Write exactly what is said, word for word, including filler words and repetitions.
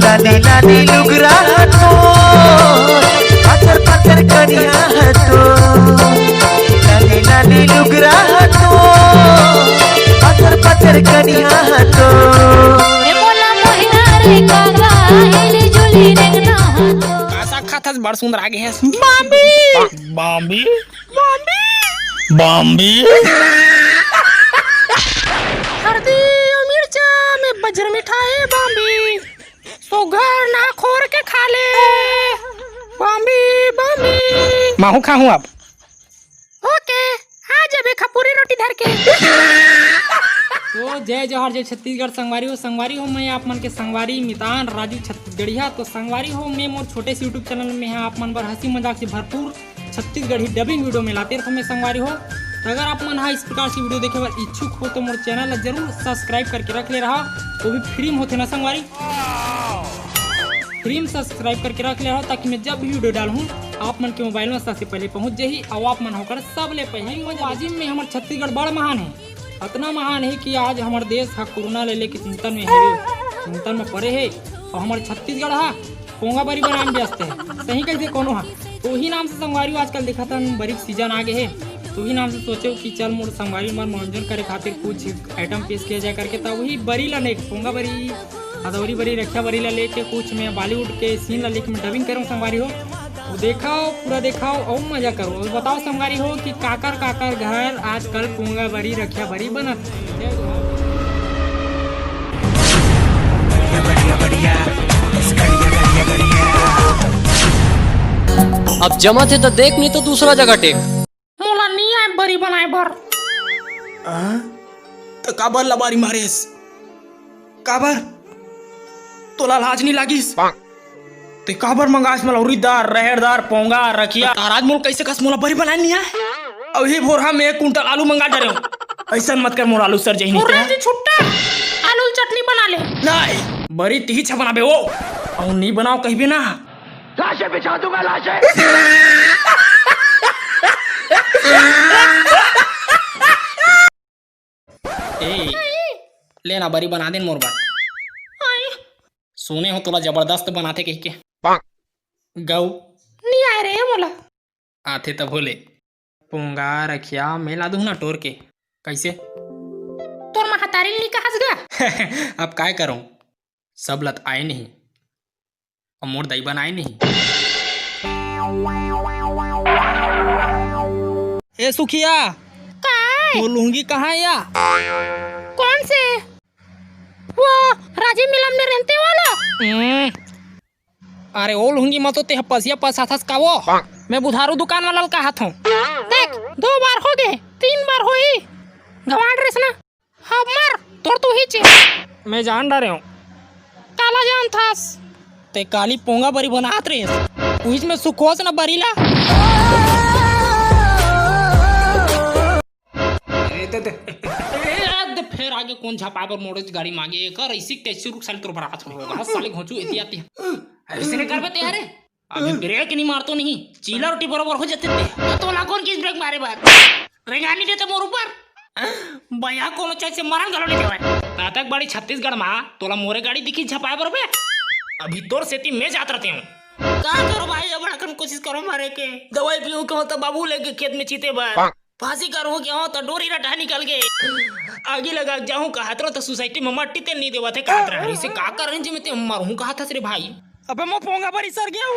लाली लाली लुगरा तो, पत्थर पत्थर कनिया तो। लाली लाली लुगरा तो, पत्थर पत्थर कनिया तो। ए मोला मोहिना रे काका, हिली जुली रेंगना तो। का साग खात हस? बड़ सुंदर आगे हस। बाम्बी। बाम्बी। बाम्बी। बाम्बी। हरदी अउ मिर्चा में बजर मिठाई बाम्बी। सुघर ना खोर के खा ले। Bambi, Bambi. महू खाहूं अब। ओके, आ जाबे खपुरी रोटी धर के। तो जय जोहार, जय छत्तीसगढ़ संगवारी हो। संगवारी हो, मैं आप मन के संगवारी मितान राजू छत्तीसगढ़िया। तो संगवारी हो, मैं मोर छोटे से YouTube चैनल में आप मन बर हंसी मजाक से भरपूर छत्तीसगढ़ी dubbing video में लाते रहता मैं संगवारी हो। तो अगर आप मन हा इस प्रकार से video देखे बर इच्छुक हो तो मोर चैनल ला जरूर subscribe करके रख ले रहा, वो भी free में होथे ना संगवारी। Free में subscribe करके रख ले रहा, ताकि मैं जब भी video डालूं आप मन के मोबाइल में सबसे पहले पहुंच जाही और आप मन होकर सबले पहले मजा। बाजी में हमर छत्तीसगढ़ बड़ महान है, अतना महान है कि आज हमर देश हा कोरोना ले लेके चिंतन में है, चिंतन में पड़े है और हमर छत्तीसगढ़ हा पोंगा बरी बनाए में व्यस्त है। सही कहिसे कोनो हा। तो वही नाम से संगवारी हो, आजकल देखत हन बरी के season आ गए है, तो वही नाम से सोचे कि चल मोर संगवारी मन मनोरंजन करे खातिर कुछ item पेश किया जाए करके। तो वही बरी ला नहीं, पोंगा बरी, अदौरी बरी, रखिया बरी ला लेके कुछ मैं Bollywood के scene ला लेके मैं dubbing करूँ संगवारी हो। तो देखाओ, पूरा देखाओ और मजा करो। और बताओ संगवारी हो कि काकर काकर घर आजकल पोंगा बरी, रखिया बरी बनत है। अब जमा थे तो देख, नहीं तो दूसरा जगह टेक। मोला नी आए बरी बनाए बर। आ? त काबर लबारी मारेस? काबर? तोला लाज नी लागिस? ते काबर मंगास मोला उरीद दार, रहेर दार, पोंगा, रखिया? ताराज मोल कैसे कस मोला बरी बनाए नी आए? अभी भोरहा में एक कुंटल आलू मंगा डरे हूँ। ऐसा मत कर, मोर आलू सर जही नहीं। जी छुट्टा, आलू चटनी बना ले। नहीं, बरी तिही छा बनाबे वो। और नी बनाओ कहिबे ना। लाशें बिछा दूंगा, लाशें। ए, ले ना, बरी बना देन मोर बर। सुने हो तोला जबरदस्त बनाथे कहिके। गऊ। नी आए रे मोला। आथे तभो ले। पोंगा रखिया मेला दुहना टोर के। कैसे? तोर महतारी नी कहस गा? अब काय करूं? सब लत आए नहीं। अउ मोर दई बनाए नहीं। ए सुखिया, काय? वो लुंगी कहाँ है या? कौन से? वो राजीव मिलन में रहते वाला? हम्म। अरे ओ लुंगी म तो तेह पसिया पसाथस का वो? मैं बुधारू दुकान वाला ल कहत हूँ। देख, दो बार हो गए, तीन बार होही। गवांड रेस ना। अब मर, तोर तो ही चे। मैं जान डारे हूँ। काला जान थास। ते काली पोंगा बरी बनात रेस। उहिच में सुखोस न बरी ला। ए, दे, दे। ए, दे, फेर आगे कौन झपाए बर मोड़े गाड़ी मागे? एकर ऐसी के तैसी रुक साले तोर बरात में। बस साले घोंचू एती आती। ऐसे नहीं करबे ते यारे। अभी ब्रेक नहीं मारतो नहीं, चीला रोटी बरोबर हो जाते ते। तो तोला कौन किस ब्रेक मारे बार? रेंगानी देते मोर ऊपर। बया कोनो चीज से मरन गलो नहीं देवे। तातक बड़ी छत्तीसगढ़ मा तोला मोरे गाड़ी दिखी झपाए बर बे। अभी तोर सेती मैं जात रहते हूँ। का करो भाई, अब बड़ा कन कोशिश करो मारे के। दवाई पीऊँ कहूँ तो बाबू लेके खेत में चीते बर। फांसी करूँ कहूँ तो डोरी रटा निकल के। आगी लगा के जाऊँ कहत रहो तो सोसाइटी में मट्टी तेल नहीं देवा थे कहत रहे। इसे का कर रहे जी मैं ते मरूँ कहत हस रे भाई। अबे मो पोंगा पर ही सर गया हूँ।